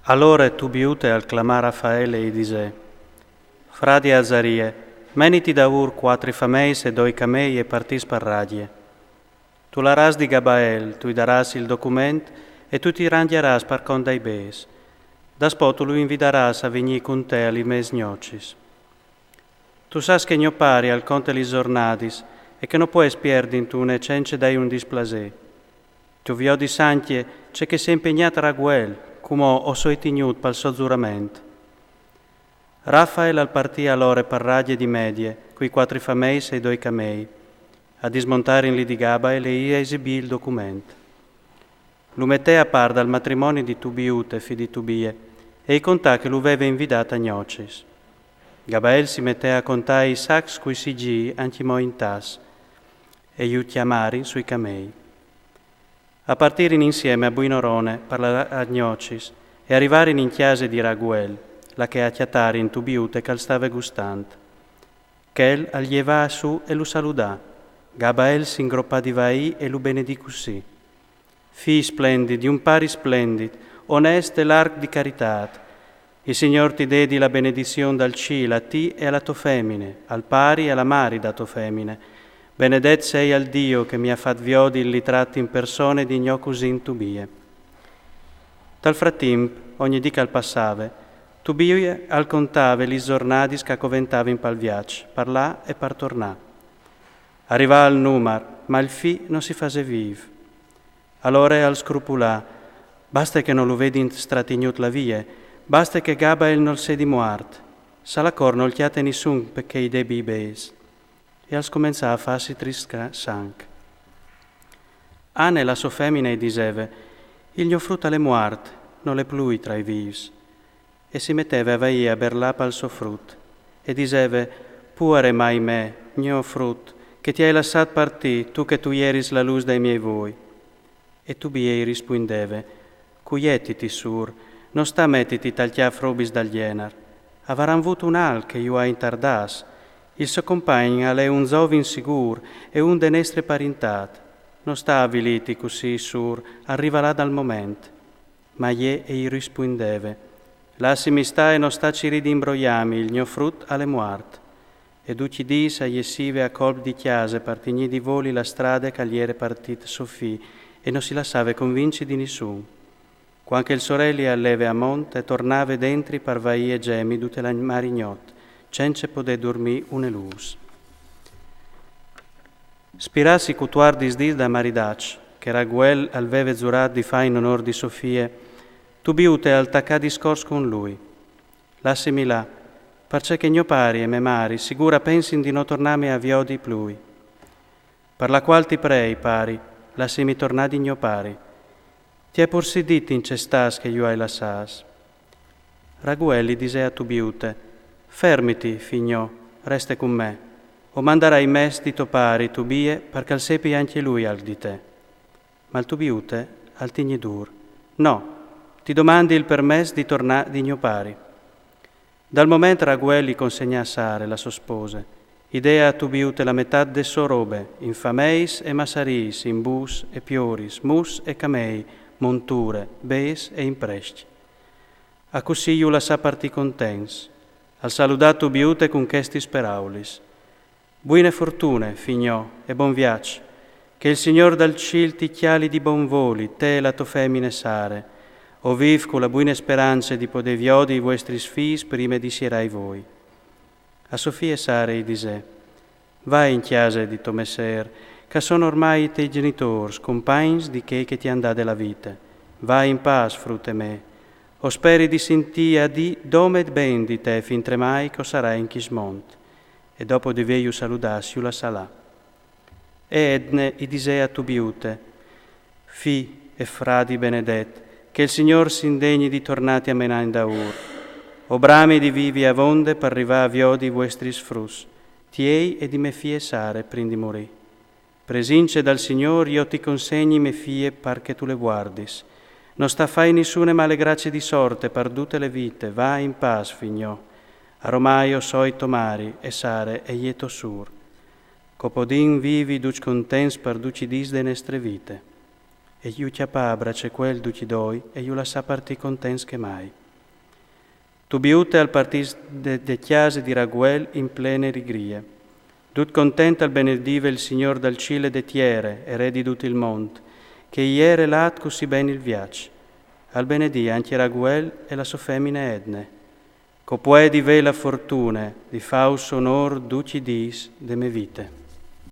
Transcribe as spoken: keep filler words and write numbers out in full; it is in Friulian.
Alore Tubiute al clamà Rafael e i disè: Fradi Azarie, meniti daûr cuatri fameis e doi camei e partìs par Raghie. Tu laràs di Gabael, tu i daràs il document e tu ti rangjieràs par cont dai bês. Daspò tu lu invidaràs a vignî cun te a li mês gnocis. Tu sâs che gno pari al conte lis zornadis e che no pues pierdintune cence dâi un displasê. Tu viodis ancje ce che si è impegnât Raguel, cumò o soi tignût pal so zurament. Rafael al partì alore par Raghie di Medie, cui cuatri fameis e i doi camei. A dismontarin li di Gabael e i esibì il document. Lu metè a part dal matrimoni di Tubiute, fi di Tubie, e i contà che lu veve invidât a gnocis. Gabael si metè a contâ i sacs cui sigjîi ancjemò intâts, e ju cjamarin sui camei. A partirin insiemi a buinor ore par lâ a gnocis, e a rivarin in cjase di Raguel, là che a cjatarin Tubiute che al stave gustant. Chel al jevà sù e lu saludà. Gabael si ingropà di vaî e lu benedì cussì: Fi splendit, di un pari splendit, onest e larc di caritât. Il Signôr ti dedi la benedizion dal cîl a ti e a la tô femine, al pari e a la mari da tô femine. Benedet sei al Diu che mi à fat viodi il litrat in persone di gno cusin Tubie. Tal fratimp, ogni dì che al passave, Tubie al contave lis zornadis che a coventavin pal viaç, par lâ e par tornâ. A rivà al numar, ma il fi no si fasè vîf. Alore al scrupulà: Baste che no lu vedin stratignût la vie, baste che Gabael nol sedi muart. Salacor nol cjate nissun che i debi i bês. E al scomençà a fâsi triscâ sanc. Ane, la so femine, i diseve: Il gno frut al è muart, nol è plui tra i vîfs. E si meteve a vaî a berlâ pal so frut, e diseve: Puare mai me, gno frut, che ti ai lassât partî, tu che tu jeris la lûs dai miei voi. E Tubie i rispuindeve: Cuietiti, sûr, no sta metiti tal cjâf robis dal gjenar. A varan vût un alc che ju à intardâts. Il so compagn al è un zovin sigûr e un de nestre parintât. No sta avilîti cussì, sûr, al riva là dal moment. Ma jê e i rispuindeve: Lassimi stâ e no sta cirî di imbroiâmi, il gno frut al è muart. E ducj i dîs a jessive a colp di cjase par tignî di voli la strade che al jere partît so fi e no si lassave convinci di nissun. Cuant che il soreli al leve a mont e tornave dentri par vaî e zemi dute la marignot, cence podê durmî une lûs. Spirâts i cutuardis dîs da maridaç, che Raguel al veve zurât di fâ in onôr di so fie, Tubiute al tacà discors cun lui. Lassimi lâ, parcè che gno pari e me mari sigûr a pensin di no tornâmi a viodi plui. Par la cuâl ti prei, pari, lassimi tornâ di gno pari. Ti ai pursì dit in ce stâs che ju ai lassâts. Raguel i disè a Tubiute: Fermiti, fi gno, reste cun me. O mandarai mès di to pari, Tubie, par che al sepi ancje lui alc di te. Ma il Tubiute al tignì dûr: No, ti domandi il permès di tornâ di gno pari. Dal moment Raguel i consegnà Sare, la so spose, i dè a Tubiute la metât de sô robe, in fameis e massarîs, in bûs e pioris, mus e camei, monture, bês e imprescj. A cussì ju lassà partî contents. Al saludà Tubiute cun chestis peraulis: Buine fortune, fi gno, e bon viaç. Che il Signôr dal cîl ti cjali di bon voli, te e la tô femine Sare. O vîf cu la buine sperance di podê viodi i vuestris fîs prime di sierâi voi. A so fie Sare i disè: Va in cjase di to messêr, che a son ormai i tiei gjenitôrs, compagns di chei che ti àn dade la vite. Va in pâs, frute me. O speri di sintî a dî dome ben di te fintremai che o sarai in chist mont. E dopo di vêju saludâts ju lassà lâ. E Edne i disè a Tubiute: Fi e fradi benedet, che il Signôr si indegni di tornâti a menâ indaûr. O brami di vivi avonde par rivâ a viodi i vuestris fruts, tiei e di me fie Sare, prin di murî. Presince dal Signôr, jo ti consegni me fie par che tu le vuardis. No sta fâi nissune male gracie di sorte par dute le vite, va in pâs, fi gno. Aromai o soi to mari e Sare e je to sûr. Che o podìn vivi ducj contents par ducj i dîs de nestre vite. E ju cjapà a bracecuel ducj i doi e ju lassà partì contents che mai. Tubiute al partì de, de cjase di Raguel in plene rigrie. Dut content al benedive il Signôr dal cîl e de tiere e re di dut il mont, che i jere lât cussì ben il viaç. Al benedì ancje Raguel e la sô femine Edne. Che o puedi vê la fortune di fâus onôr ducj i dîs de mê vite.